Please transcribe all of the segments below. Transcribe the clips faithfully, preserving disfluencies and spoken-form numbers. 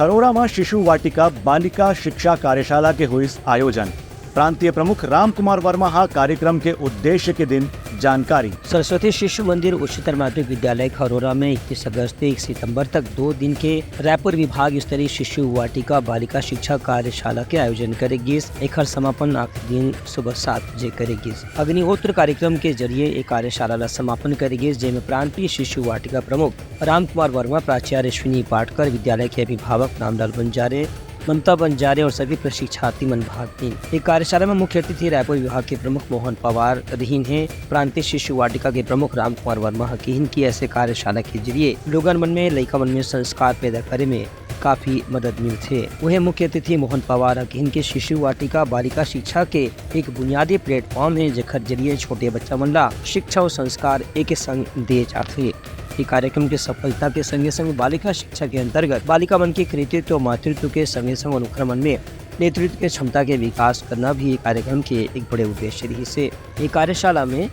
खरोरा म शिशु वाटिका बालिका शिक्षा कार्यशाला के होइस आयोजन। प्रांतीय प्रमुख रामकुमार वर्मा ह कार्यक्रम के उद्देश्य के दिन जानकारी। सरस्वती शिशु मंदिर उच्चतर माध्यमिक विद्यालय खरोरा में इकतीस अगस्त से एक सितंबर तक दो दिन के रायपुर विभाग स्तरीय शिशु वाटिका बालिका शिक्षा कार्यशाला के आयोजन करे गिस। एखर समापन आखिरी दिन सुबह सात बजे करे गिस। अग्निहोत्र कार्यक्रम के जरिए ए कार्यशाला ला समापन करे गिस, जेमे प्रांतीय शिशु वाटिका प्रमुख रामकुमार वर्मा, प्राचार्य अश्विनी पाटकर, विद्यालय के अभिभावक रामलाल बंजारे, ममता बंजारे और सभी प्रशिक्षार्थी मन भाग लीन। ए कार्यशाला में मुख्य अतिथि रायपुर विभाग के प्रमुख मोहन पवार रहिन हे। प्रांतीय शिशु वाटिका के प्रमुख रामकुमार वर्मा ह किहिन कि ऐसे कार्यशाला के जरिए लोगन मन में, लइका मन में संस्कार पैदा करे में काफी मदद मिलथे। उहे मुख्य अतिथि मोहन पवार ह किहिन कि शिशु वाटिका बालिका शिक्षा के एक बुनियादी प्लेटफॉर्म हे, जेखर जरिए छोटे बच्चा मन ला शिक्षा और संस्कार एक संग दे जाथे। ये कार्यक्रम के सफलता के संगे संग बालिका शिक्षा के अंतर्गत बालिका मन के कृतित्व और मातृत्व के संगे संग उनखर मन में नेतृत्व के क्षमता के विकास करना भी ये कार्यक्रम के एक बड़े उद्देश्य रहिस हे। ये कार्यशाला में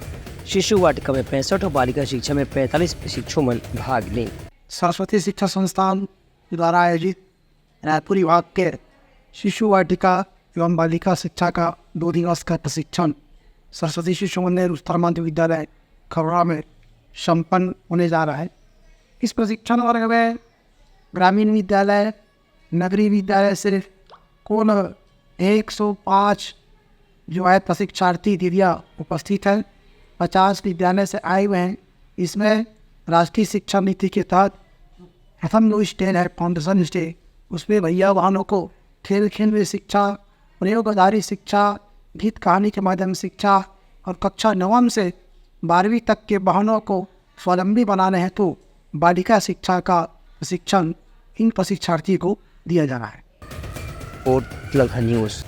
शिशु वाटिका में पैंसठ और बालिका शिक्षा में पैंतालीस प्रशिक्षु मन भाग लें। सरस्वती शिक्षा संस्थान द्वारा आयोजित रायपुर विभाग के शिशु वाटिका एवं बालिका शिक्षा का दो दिवस का प्रशिक्षण सरस्वती शिशु मंदिर उच्चतर माध्यमिक विद्यालय खरोरा में संपन्न होने जा रहा है। इस प्रशिक्षण वर्ग में ग्रामीण विद्यालय, नगरीय विद्यालय से कुल एक सौ पाँच जो है प्रशिक्षार्थी दीदियाँ उपस्थित हैं। पचास विद्यालय से आए हुए हैं। इसमें राष्ट्रीय शिक्षा नीति के तहत प्रथम जो स्टेज है, फाउंडेशन स्टेज, उसमें भैया बहनों को खेल खेल में शिक्षा, प्रयोग आधारित शिक्षा, गीत कहानी के माध्यम से शिक्षा और कक्षा नवम से बारहवीं तक के बहनों को स्वावलंबी बनाने हेतु बालिका शिक्षा का प्रशिक्षण इन प्रशिक्षार्थियों को दिया जा रहा है। रिपोर्ट लखा न्यूज़।